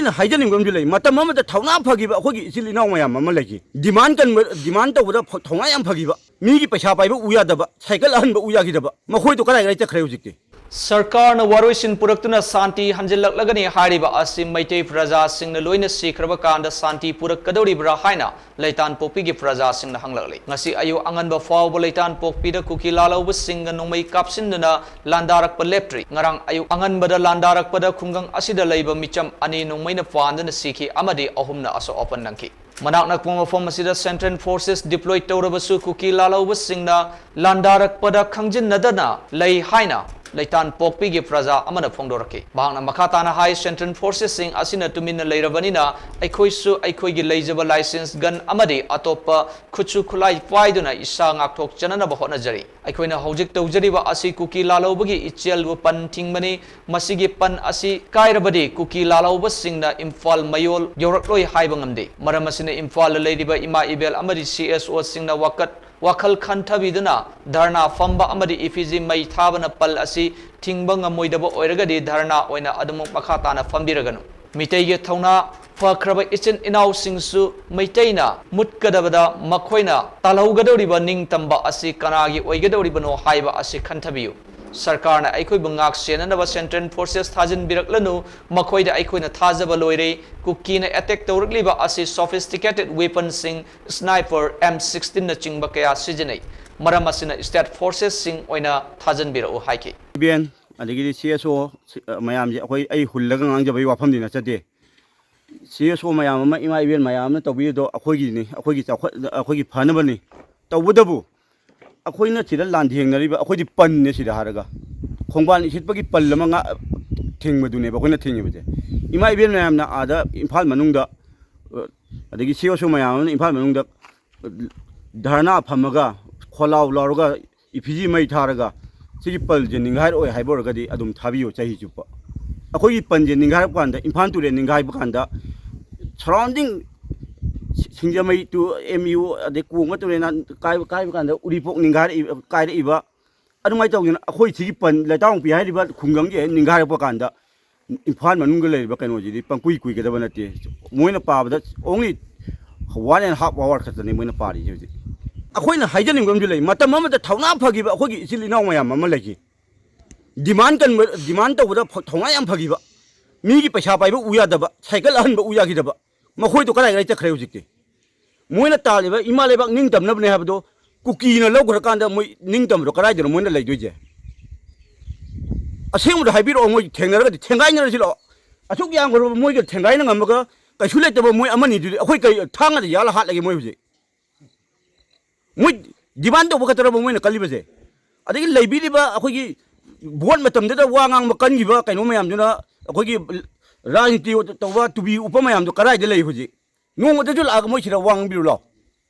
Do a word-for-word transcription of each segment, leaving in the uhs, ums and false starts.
ꯑꯩꯅ ꯍꯥꯏꯖꯅꯤꯡꯕ ꯑꯃꯁꯨ ꯂꯩ, ꯃꯇꯝ ꯑꯃꯗ ꯊꯧꯅꯥ ꯐꯈꯤꯕ ꯑꯩꯈꯣꯏꯒꯤ ꯏꯆꯤꯜ ꯏꯅꯥꯎ ꯃꯌꯥꯝ ꯑꯃ ꯂꯩꯈꯤ꯫ ꯗꯤꯃꯥꯟ ꯀꯟꯕ, ꯗꯤꯃꯥꯟ ꯇꯧꯕꯗ ꯐ-, ꯊꯧꯅꯥ ꯌꯥꯝ ꯐꯈꯤꯕ, ꯃꯤꯒꯤ ꯄꯩꯁꯥ ꯄꯥꯏꯕ ꯎ ꯌꯥꯗꯕ, ꯁꯥꯏꯀꯜ ꯑꯍꯟꯕ ꯎ ꯌꯥꯈꯤꯗꯕ, ꯃꯈꯣꯏꯗꯣ ꯀꯗꯥꯏ ꯀꯗꯥꯏ ꯆꯠꯈ꯭ꯔꯦ ꯍꯧꯖꯤꯛꯇꯤ? ꯁꯔꯀꯥꯔꯅ ꯋꯥꯔꯣꯏꯁꯤꯟ ꯄꯨꯔꯛꯇꯨꯅ ꯁꯥꯟꯇꯤ ꯍꯟꯖꯤꯜꯂꯛꯂꯒꯅꯤ ꯍꯥꯏꯔꯤꯕ ꯑꯁꯤ ꯃꯩꯇꯩ ꯄ꯭ꯔꯖꯥꯁꯤꯡꯅ ꯂꯣꯏꯅ ꯁꯤꯈ꯭ꯔꯕ ꯀꯥꯟꯗ ꯁꯥꯟꯇꯤ ꯄꯨꯔꯛꯀꯗꯧꯔꯤꯕ꯭ꯔꯥ ꯍꯥꯏꯅ ꯂꯩꯇꯥꯟꯄꯣꯛꯄꯤꯒꯤ ꯄ꯭ꯔꯖꯥꯁꯤꯡꯅ ꯍꯪꯂꯛꯂꯤ꯫ ꯉꯁꯤ ꯑꯌꯨꯛ ꯑꯉꯟꯕ ꯐꯥꯎꯕ ꯂꯩꯇꯥꯟꯄꯣꯛꯄꯤꯗ ꯀꯨꯀꯤ ꯂꯥꯜꯍꯧꯕꯁꯤꯡꯒ ꯅꯣꯡꯃꯩ ꯀꯥꯞꯁꯤꯟꯗꯨꯅ ꯂꯥꯟꯗꯥꯔꯛꯄ ꯂꯦꯞꯇ꯭ꯔꯤ꯫ ꯉꯔꯥꯡ ꯑꯌꯨꯛ ꯑꯉꯟꯕꯗ ꯂꯥꯟꯗꯥꯔꯛꯄꯗ ꯈꯨꯡꯒꯪ ꯑꯁꯤꯗ ꯂꯩꯕ ꯃꯤꯆꯝ ꯑꯅꯤ ꯅꯣꯡꯃꯩꯅ ꯄꯥꯟꯗꯨꯅ ꯁꯤꯈꯤ ꯑꯃꯗꯤ ꯑꯍꯨꯝꯅ ꯑꯁꯣꯛ ꯑꯄꯟ ꯅꯪꯈꯤ꯫ ꯃꯅꯥꯛ ꯅꯛꯄ ꯃꯐꯝ ꯑꯁꯤꯗ Central Forces deploy ꯇꯧꯔꯕꯁꯨ ꯀꯨꯀꯤ ꯂꯥꯜꯍꯧꯕꯁꯤꯡꯅ ꯂꯥꯟꯗꯥꯔꯛꯄꯗ ꯈꯪꯖꯤꯟꯅꯗꯅ ꯂꯩ ꯍꯥꯏꯅ ꯂꯩꯇꯥꯟ ꯄꯣꯛꯄꯤꯒꯤ ꯄ꯭ꯔꯖꯥ ꯑꯃꯅ ꯐꯣꯡꯗꯣꯔꯛꯈꯤ꯫ ꯃꯍꯥꯛꯅ ꯃꯈꯥ ꯇꯥꯅ ꯍꯥꯏ, Central Forcesꯁꯤꯡ ꯑꯁꯤꯅ ꯇꯨꯃꯤꯟꯅ ꯂꯩꯔꯕꯅꯤꯅ ꯑꯩꯈꯣꯏꯁꯨ ꯑꯩꯈꯣꯏꯒꯤ ꯂꯩꯖꯕ license, gun ꯑꯃꯗꯤ ꯑꯇꯣꯞꯄ ꯈꯨꯠꯁꯨ ꯈꯨꯠꯂꯥꯏ ꯄꯥꯏꯗꯨꯅ ꯏꯁꯥ ꯉꯥꯛꯊꯣꯛꯆꯅꯅꯕ ꯍꯣꯠꯅꯖꯔꯤ꯫ ꯑꯩꯈꯣꯏꯅ ꯍꯧꯖꯤꯛ ꯇꯧꯖꯔꯤꯕ ꯑꯁꯤ ꯀꯨꯀꯤ ꯂꯥꯜꯍꯧꯕꯒꯤ ꯏꯆꯦꯜꯕꯨ ꯄꯟ ꯊꯤꯡꯕꯅꯤ꯫ ꯃꯁꯤꯒꯤ ꯄꯟ ꯑꯁꯤ ꯀꯥꯏꯔꯕꯗꯤ ꯀꯨꯀꯤ ꯂꯥꯜꯍꯧꯕꯁꯤꯡꯅ ꯏꯝꯐꯥꯜ ꯃꯌꯣꯜ ꯌꯧꯔꯛꯂꯣꯏ ꯍꯥꯏꯕ ꯉꯝꯗꯦ꯫ ꯃꯔꯝ ꯑꯁꯤꯅ ꯏꯝꯐꯥꯜꯗ ꯂꯩꯔꯤꯕ ꯏꯃꯥ ꯏꯕꯦꯜ ꯑꯃꯗꯤ CSOꯁꯤꯡꯅ ꯋꯥꯀꯠ ꯋꯥꯈꯜ ꯈꯟꯊꯕꯤꯗꯨꯅ ꯙꯔꯅꯥ ꯐꯝꯕ ꯑꯃꯗꯤ ꯏꯐꯤꯖꯤ ꯃꯩ ꯊꯥꯕꯅ ꯄꯜ ꯑꯁꯤ ꯊꯤꯡꯕ ꯉꯝꯃꯣꯏꯗꯕ ꯑꯣꯏꯔꯒꯗꯤ ꯙꯔꯅꯥ ꯑꯣꯏꯅ ꯑꯗꯨꯃꯛ ꯃꯈꯥ ꯇꯥꯅ ꯐꯝꯕꯤꯔꯒꯅꯨ꯫ ꯃꯤꯇꯩꯒꯤ ꯊꯧꯅꯥ ꯐꯈ꯭ꯔꯕ ꯏꯆꯤꯟ ꯏꯅꯥꯎꯁꯤꯡꯁꯨ ꯃꯩꯇꯩꯅ ꯃꯨꯠꯀꯗꯕꯗ ꯃꯈꯣꯏꯅ ꯇꯥꯜꯍꯧꯒꯗꯧꯔꯤꯕ ꯅꯤꯡꯇꯝꯕ ꯑꯁꯤ ꯀꯅꯥꯒꯤ ꯑꯣꯏꯒꯗꯧꯔꯤꯕꯅꯣ ꯍꯥꯏꯕ ꯑꯁꯤ ꯈꯟꯊꯕꯤꯌꯨ꯫ ꯁꯔꯀꯥꯔꯅ ꯑꯩꯈꯣꯏꯕꯨ ꯉꯥꯛ ꯁꯦꯟꯅꯅꯕ Central Forces ꯊꯥꯖꯤꯟꯕꯤꯔꯛꯂꯅꯨ꯫ ꯃꯈꯣꯏꯗ ꯑꯩꯈꯣꯏꯅ ꯊꯥꯖꯕ ꯂꯣꯏꯔꯦ꯫ ꯀꯨꯀꯤꯅ attack ꯇꯧꯔꯛꯂꯤꯕ ꯑꯁꯤ sophisticated weaponꯁꯤꯡ, sniper, M sixteenꯅꯆꯤꯡꯕ ꯀꯌꯥ ꯁꯤꯖꯤꯟꯅꯩ꯫ ꯃꯔꯝ ꯑꯁꯤꯅ state forcesꯁꯤꯡ ꯑꯣꯏꯅ ꯊꯥꯖꯤꯟꯕꯤꯔꯛꯎ ꯍꯥꯏꯈꯤ꯫ ꯏꯕꯦꯟ, ꯑꯗꯒꯤꯗꯤ CSO ꯁꯤ-, ꯑ, ꯃꯌꯥꯝꯁꯦ ꯑꯩꯈꯣꯏ, ꯑꯩ ꯍꯨꯜꯂꯒ ꯉꯥꯡꯖꯕꯒꯤ ꯋꯥꯐꯝꯗꯤ ꯅꯠꯆꯗꯦ꯫ CSO ꯃꯌꯥꯝ ꯑꯃ, ꯏꯃꯥ ꯏꯕꯦꯟ ꯃꯌꯥꯝ ꯑꯃꯅ ꯇꯧꯕꯤꯔꯤꯗꯣ ꯑꯩꯈꯣꯏꯒꯤꯅꯤ, ꯑꯩꯈꯣꯏꯒꯤ ꯆꯥꯎꯈꯠ-, ꯑꯩꯈꯣꯏꯒꯤ ꯐꯅꯕꯅꯤ꯫ ꯇꯧꯕꯇꯕꯨ ꯑꯩꯈꯣꯏꯅ ꯁꯤꯗ ꯂꯥꯟꯊꯦꯡꯅꯔꯤꯕ, ꯑꯩꯈꯣꯏꯗꯤ ꯄꯟꯅꯦ ꯁꯤꯗ ꯍꯥꯏꯔꯒ, ꯈꯣꯡꯕꯥꯟ ꯏꯁꯤꯠꯄꯒꯤ ꯄꯜ ꯑꯃ ꯉꯥ-, ꯊꯤꯡꯕꯗꯨꯅꯦꯕ ꯑꯩꯈꯣꯏꯅ ꯊꯤꯡꯉꯤꯕꯁꯦ꯫ ꯏꯃꯥ ꯏꯕꯦꯟ ꯃꯌꯥꯝꯅ ꯑꯥꯗ ꯏꯝꯐꯥꯜ ꯃꯅꯨꯡꯗ, ꯑ, ꯑꯗꯒꯤ CSO ꯃꯌꯥꯝ ꯑꯃꯅ ꯏꯝꯐꯥꯜ ꯃꯅꯨꯡꯗ ꯙꯔꯅꯥ ꯐꯝꯃꯒ, ꯈꯣꯜꯂꯥꯎ ꯂꯥꯎꯔꯒ, ꯏꯐꯤꯖꯤ ꯃꯩ ꯊꯥꯔꯒ, ꯁꯤꯒꯤ ꯄꯜꯁꯦ ꯅꯤꯡꯒꯥꯏꯔꯛꯑꯣꯏ ꯍꯥꯏꯕ ꯑꯣꯏꯔꯒꯗꯤ ꯑꯗꯨꯝ ꯊꯥꯕꯤꯌꯨ ꯆꯍꯤ ꯆꯨꯞꯄ꯫ ꯑꯩꯈꯣꯏꯒꯤ ꯄꯟꯁꯦ ꯅꯤꯡꯒꯥꯏꯔꯛꯄ ꯀꯥꯟꯗ, ꯏꯝꯐꯥꯜ ꯇꯨꯔꯦꯜ ꯅꯤꯡꯒꯥꯏꯕ ꯀꯥꯟꯗ, surrounding ꯁꯤ-, ꯁꯤꯡꯖꯃꯩ to MU, ꯑꯗꯩ ꯀꯣꯡꯕ ꯇꯨꯔꯦꯜ ꯀꯥꯏꯕ, ꯀꯥꯏꯕ ꯀꯥꯟꯗ ꯎꯔꯤꯄꯣꯛ ꯅꯤꯡꯒꯥꯏꯔꯛꯏ-, ꯀꯥꯏꯔꯛꯏꯕ, ꯑꯗꯨꯃꯥꯏꯅ ꯇꯧꯗꯅ ꯑꯩꯈꯣꯏ ꯁꯤꯒꯤ ꯄꯟ, ꯂꯩꯇꯥꯎꯄꯤ ꯍꯥꯏꯔꯤꯕ ꯈꯨꯡꯒꯪꯁꯦ ꯍꯦꯛ ꯅꯤꯡꯒꯥꯏꯔꯛꯄ ꯀꯥꯟꯗ, ꯏꯝꯐꯥꯜ ꯃꯅꯨꯡꯗ ꯂꯩꯔꯤꯕ ꯀꯩꯅꯣꯁꯤꯗꯤ ꯄꯪꯀꯨꯏ ꯀꯨꯏꯒꯗꯕ ꯅꯠꯇꯦ꯫ ꯃꯣꯏꯅ ꯄꯥꯕꯗ only one and half hour ꯈꯛꯇꯅꯤ ꯃꯣꯏꯅ ꯄꯥꯔꯤꯁꯦ ꯍꯧꯖꯤꯛ꯫ ꯑꯩꯈꯣꯏꯅ ꯍꯥꯏꯖꯅꯤꯡꯕ ꯑꯃꯁꯨ ꯂꯩ, ꯃꯇꯝ ꯑꯃꯗ ꯊꯧꯅꯥ ꯐꯈꯤꯕ ꯑꯩꯈꯣꯏꯒꯤ ꯏꯆꯤꯜ ꯏꯅꯥꯎ ꯃꯌꯥꯝ ꯑꯃ ꯂꯩꯈꯤ꯫ ꯗꯤꯃꯥꯟ ꯀꯟꯕ, ꯗꯤꯃꯥꯟ ꯇꯧꯕꯗ ꯐ-, ꯊꯧꯅꯥ ꯌꯥꯝ ꯐꯈꯤꯕ, ꯃꯤꯒꯤ ꯄꯩꯁꯥ ꯄꯥꯏꯕ ꯎ ꯌꯥꯗꯕ, ꯁꯥꯏꯀꯜ ꯑꯍꯟꯕ ꯎ ꯌꯥꯈꯤꯗꯕ, ꯃꯈꯣꯏꯗꯣ ꯀꯗꯥꯏ ꯀꯗꯥꯏ ꯆꯠꯈ꯭ꯔꯦ ꯍꯧꯖꯤꯛꯇꯤ? ꯃꯣꯏꯅ ꯇꯥꯜꯂꯤꯕ ꯏꯃꯥ ꯂꯩꯕꯥꯛ ꯅꯤꯡꯇꯝꯅꯕꯅꯦ ꯍꯥꯏꯕꯗꯣ ꯀꯨꯀꯤꯅ ꯂꯧꯈ꯭ꯔꯀꯥꯟꯗ ꯃꯣꯏ ꯅꯤꯡꯇꯝꯕꯗꯣ ꯀꯗꯥꯏꯗꯅꯣ ꯃꯣꯏꯅ ꯂꯩꯗꯣꯏꯁꯦ? ꯑꯁꯦꯡꯕꯗꯣ ꯍꯥꯏꯕꯤꯔꯛꯑꯣ, ꯃꯣꯏ ꯊꯦꯡꯅꯔꯒꯗꯤ ꯊꯦꯡꯒꯥꯏꯅꯔꯁꯤ ꯂꯥꯛꯑꯣ꯫ ꯑꯁꯨꯛ ꯌꯥꯝꯈ꯭ꯔꯕ ꯃꯣꯏꯒ ꯊꯦꯡꯒꯥꯏꯅ ꯉꯝꯃꯒ ꯀꯩꯁꯨ ꯂꯩꯇꯕ ꯃꯣꯏ ꯑꯃꯅꯤꯗꯨꯗꯤ ꯑꯩꯈꯣꯏ ꯀꯩ ꯊꯥꯡꯒꯗ ꯌꯥꯜꯂ ꯍꯥꯠꯂꯒꯦ ꯃꯣꯏ ꯍꯧꯖꯤꯛ? ꯃꯣꯏ ꯗꯤꯃꯥꯟ ꯇꯧꯕ ꯈꯛꯇꯔꯕ ꯃꯣꯏꯅ ꯀꯜꯂꯤꯕꯁꯦ? ꯑꯗꯒꯤ ꯂꯩꯕꯤꯔꯤꯕ ꯑꯩꯈꯣꯏꯒꯤ ꯚꯣꯠ ꯃꯇꯝꯗꯨꯗ ꯋꯥ ꯉꯥꯡꯕ ꯀꯟꯈꯤꯕ ꯀꯩꯅꯣ ꯃꯌꯥꯝꯗꯨꯅ, ꯑꯩꯈꯣꯏꯒꯤ ꯔꯥꯖꯅꯤꯇꯤ ꯇꯧꯕ ꯇꯨꯄꯤ ꯎꯞꯄ ꯃꯌꯥꯝꯗꯣ ꯀꯗꯥꯏꯗ ꯂꯩ ꯍꯧꯖꯤꯛ? ꯅꯣꯡꯃꯗꯁꯨ ꯂꯥꯛꯑꯒ ꯃꯣꯏ ꯁꯤꯗ ꯋꯥ ꯉꯥꯡꯕꯤꯔꯨ ꯂꯥꯎ꯫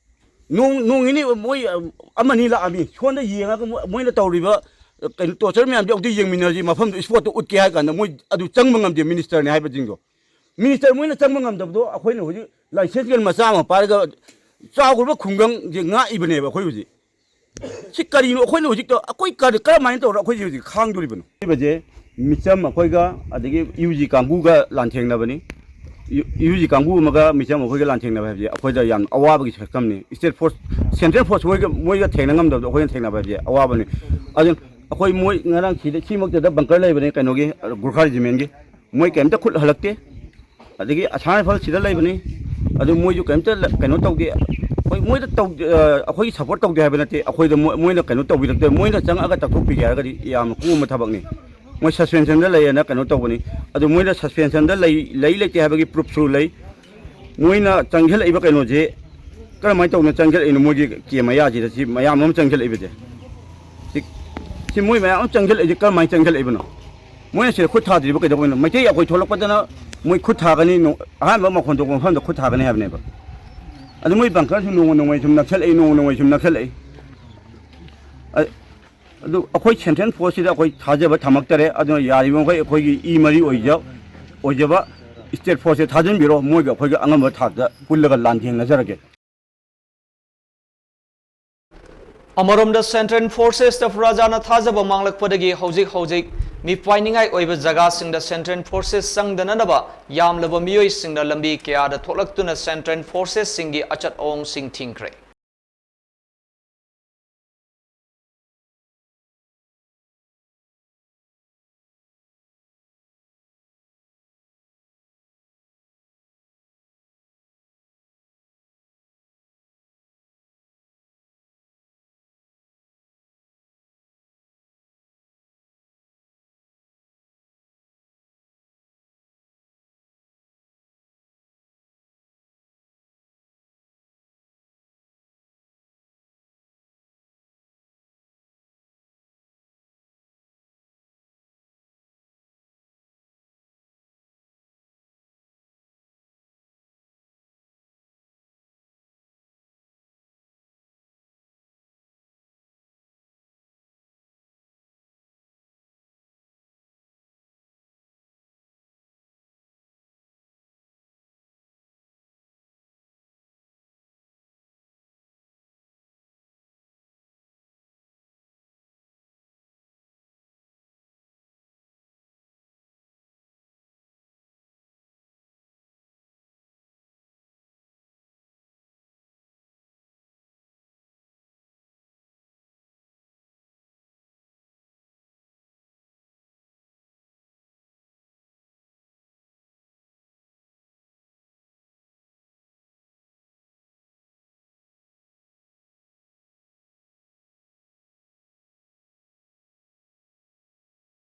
ꯅꯣꯡ, ꯅꯣꯡ ꯅꯤꯅꯤ ꯃꯣꯏ, ꯑ, ꯑꯃꯅꯤ ꯂꯥꯛꯑꯝꯃꯤ꯫ ꯁꯣꯝꯗ ꯌꯦꯡꯉꯒ ꯃꯣꯏ, ꯃꯣꯏꯅ ꯇꯧꯔꯤꯕ, ꯑ, ꯀꯩꯅꯣ, ꯇꯣꯔꯆꯔ ꯃꯌꯥꯝꯁꯦ ꯑꯃꯨꯛꯇ ꯌꯦꯡꯃꯤꯟꯅꯁꯤ, ꯃꯐꯝꯗꯨ ꯏꯁꯄꯣꯠꯇ ꯎꯠꯀꯦ ꯍꯥꯏ ꯀꯥꯟꯗ ꯃꯣꯏ ꯑꯗꯨ ꯆꯪꯕ ꯉꯝꯗꯦ, ꯃꯤꯅꯤꯁꯇꯔꯅꯦ ꯍꯥꯏꯕꯁꯤꯡꯗꯣ꯫ ꯃꯤꯅꯤꯁꯇꯔ ꯃꯣꯏꯅ ꯆꯪꯕ ꯉꯝꯗꯕꯗꯣ ꯑꯩꯈꯣꯏꯅ ꯍꯧꯖꯤꯛ ꯂꯥꯏꯁꯦꯟꯁ ꯒꯟ ꯃꯆꯥ ꯑꯃ ꯄꯥꯏꯔꯒ ꯆꯥꯎꯈ꯭ꯔꯕ ꯈꯨꯡꯒꯪꯁꯦ ꯉꯥꯛꯏꯕꯅꯦꯕ ꯑꯩꯈꯣꯏ ꯍꯧꯖꯤꯛ꯫ ꯁꯤ ꯀꯔꯤꯅꯣ? ꯑꯩꯈꯣꯏꯅ ꯍꯧꯖꯤꯛꯇ ꯑꯩꯈꯣꯏ ꯀꯔꯤ, ꯀꯔꯝꯍꯥꯏꯅ ꯇꯧꯔ ꯑꯩꯈꯣꯏꯁꯦ ꯍꯧꯖꯤꯛ ꯈꯥꯡꯗꯣꯔꯤꯕꯅꯣ? ꯍꯥꯏꯕꯁꯦ ꯃꯤꯆꯝ ꯑꯩꯈꯣꯏꯒ ꯑꯗꯒꯤ ꯌꯨ ꯖꯤ ꯀꯥꯡꯕꯨꯒ ꯂꯥꯟꯊꯦꯡꯅꯕꯅꯤ꯫ ꯌꯨ, ꯌꯨ ꯖꯤ ꯀꯥꯡꯕꯨ ꯑꯃꯒ ꯃꯤꯆꯝ ꯑꯩꯈꯣꯏꯒ ꯂꯥꯟꯊꯦꯡꯅꯕ ꯍꯥꯏꯕꯁꯦ ꯑꯩꯈꯣꯏꯗ ꯌꯥꯝ ꯑꯋꯥꯕꯒꯤ ꯁꯛꯇꯝꯅꯤ꯫ ꯏꯁꯇꯦꯠ ꯐꯣꯔꯁ, ꯁꯦꯟꯇ꯭ꯔꯦꯜ ꯐꯣꯔꯁ ꯃꯣꯏꯒ, ꯃꯣꯏꯒ ꯊꯦꯡꯅ ꯉꯝꯗꯕꯗꯣ ꯑꯩꯈꯣꯏꯅ ꯊꯦꯡꯅꯕ ꯍꯥꯏꯕꯁꯦ ꯑꯋꯥꯕꯅꯤ꯫ ꯑꯗꯨ ꯑꯩꯈꯣꯏ ꯃꯣꯏ ꯉꯔꯥꯡ ꯁꯤꯗ, ꯁꯤꯃꯛꯇꯗ ꯕꯪꯀꯔ ꯂꯩꯕꯅꯤ ꯀꯩꯅꯣꯒꯤ, ꯒꯨꯔꯈꯥ ꯔꯦꯖꯤꯃꯦꯟꯒꯤ꯫ ꯃꯣꯏ ꯀꯩꯝꯇ ꯈꯨꯠ ꯍꯜꯂꯛꯇꯦ꯫ ꯑꯗꯒꯤ ꯑꯁꯥꯝ ꯔꯥꯏꯐꯜ ꯁꯤꯗ ꯂꯩꯕꯅꯤ, ꯑꯗꯨ ꯃꯣꯏꯁꯨ ꯀꯩꯝꯇ ꯂ-, ꯀꯩꯅꯣ ꯇꯧꯗꯦ꯫ ꯍꯣꯏ, ꯃꯣꯏꯗ ꯇꯧ-, ꯑ, ꯑꯩꯈꯣꯏꯒꯤ ꯁꯞꯄꯣꯔꯠ ꯇꯧꯗꯦ ꯍꯥꯏꯕ ꯅꯠꯇꯦ, ꯑꯩꯈꯣꯏꯗ ꯃꯣꯏ, ꯃꯣꯏꯅ ꯀꯩꯅꯣ ꯇꯧꯕꯤꯔꯛꯇꯦ, ꯃꯣꯏꯅ ꯆꯪꯉꯛꯑꯒ ꯇꯛꯊꯣꯛꯄꯤꯒꯦ ꯍꯥꯏꯔꯒꯗꯤ ꯌꯥꯝꯅ ꯀꯣꯝꯕ ꯊꯕꯛꯅꯤ꯫ ꯃꯣꯏ ꯁꯁꯄꯦꯟꯁꯟꯗ ꯂꯩꯌꯦꯅ ꯀꯩꯅꯣ ꯇꯧꯕꯅꯤ, ꯑꯗꯨ ꯃꯣꯏꯅ ꯁꯁꯄꯦꯟꯁꯟꯗ ꯂꯩ, ꯂꯩ ꯂꯩꯇꯦ ꯍꯥꯏꯕꯒꯤ ꯄ꯭ꯔꯨꯐꯁꯨ ꯂꯩ꯫ ꯃꯣꯏꯅ ꯆꯪꯁꯤꯜꯂꯛꯏꯕ ꯀꯩꯅꯣꯁꯦ ꯀꯔꯝꯍꯥꯏꯅ ꯇꯧꯅ ꯆꯪꯁꯤꯜꯂꯛꯏꯅꯣ? ꯃꯣꯏꯒꯤ ꯀꯦꯝ ꯃꯌꯥꯁꯤꯗ ꯁꯤ ꯃꯌꯥꯝ ꯑꯃ ꯆꯪꯁꯤꯜꯂꯛꯏꯕꯁꯦ, ꯁꯤ, ꯁꯤ ꯃꯣꯏ ꯃꯌꯥꯝ ꯑꯃ ꯆꯪꯁꯤꯜꯂꯛꯏꯁꯦ ꯀꯔꯝꯍꯥꯏꯅ ꯆꯪꯁꯤꯜꯂꯛꯏꯕꯅꯣ? ꯃꯣꯏꯅ ꯁꯤꯗ ꯈꯨꯠ ꯊꯥꯗ꯭ꯔꯤꯕ ꯀꯩꯗꯧꯕꯩꯅꯣ? ꯃꯩꯇꯩ ꯑꯩꯈꯣꯏ ꯊꯣꯛꯂꯛꯄꯗꯅ ꯃꯣꯏ ꯈꯨꯠ ꯊꯥꯒꯅꯤ, ꯅꯣ-, ꯑꯍꯥꯟꯕ ꯃꯈꯣꯟ ꯊꯣꯛꯄ ꯃꯐꯝꯗ ꯈꯨꯠ ꯊꯥꯒꯅꯤ ꯍꯥꯏꯕꯅꯦꯕ꯫ ꯑꯗꯨ ꯃꯣꯏ ꯕꯪꯀꯔꯁꯨ ꯅꯣꯡꯃ ꯅꯣꯡꯃꯒꯤ ꯁꯨꯝ ꯅꯛꯁꯜꯂꯛꯏ, ꯅꯣꯡꯃ ꯅꯣꯡꯃꯒꯤ ꯁꯨꯝ ꯅꯛꯁꯜꯂꯛꯏ꯫ ꯑ-, ꯑꯗꯨ ꯑꯩꯈꯣꯏ ꯁꯦꯟꯇ꯭ꯔꯦꯜ ꯐꯣꯔꯁꯁꯤꯗ ꯑꯩꯈꯣꯏ ꯊꯥꯖꯕ ꯊꯝꯃꯛꯇꯔꯦ꯫ ꯑꯗꯨꯅ ꯌꯥꯔꯤꯕ ꯃꯈꯩ ꯑꯩꯈꯣꯏꯒꯤ ꯏ ꯃꯔꯤ ꯑꯣꯏꯖ-, ꯑꯣꯏꯖꯕ ꯏꯁꯇꯦꯠ ꯐꯣꯔꯁꯁꯦ ꯊꯥꯖꯤꯟꯕꯤꯔꯣ, ꯃꯣꯏꯒ ꯑꯩꯈꯣꯏꯒ ꯑꯉꯝꯕ ꯊꯥꯛꯇ ꯄꯨꯜꯂꯒ ꯂꯥꯟꯊꯦꯡꯅꯖꯔꯒꯦ꯫ ꯑꯃꯔꯣꯝꯗ Central Forces of ꯔꯥꯖꯥꯅ ꯊꯥꯖꯕ ꯃꯥꯡꯂꯛꯄꯗꯒꯤ ꯍꯧꯖꯤꯛ ꯍꯧꯖꯤꯛ ꯃꯤꯄꯥꯏꯅꯤꯡꯉꯥꯏ ꯑꯣꯏꯕ ꯖꯒꯥꯁꯤꯡꯗ Central Forces ꯆꯪꯗꯅꯅꯕ ꯌꯥꯝꯂꯕ ꯃꯤꯑꯣꯏꯁꯤꯡꯅ ꯂꯝꯕꯤ ꯀꯌꯥꯗ ꯊꯣꯛꯂꯛꯇꯨꯅ Central Forcesꯁꯤꯡꯒꯤ ꯑꯆꯠ ꯑꯋꯣꯡꯁꯤꯡ ꯊꯤꯡꯈ꯭ꯔꯦ꯫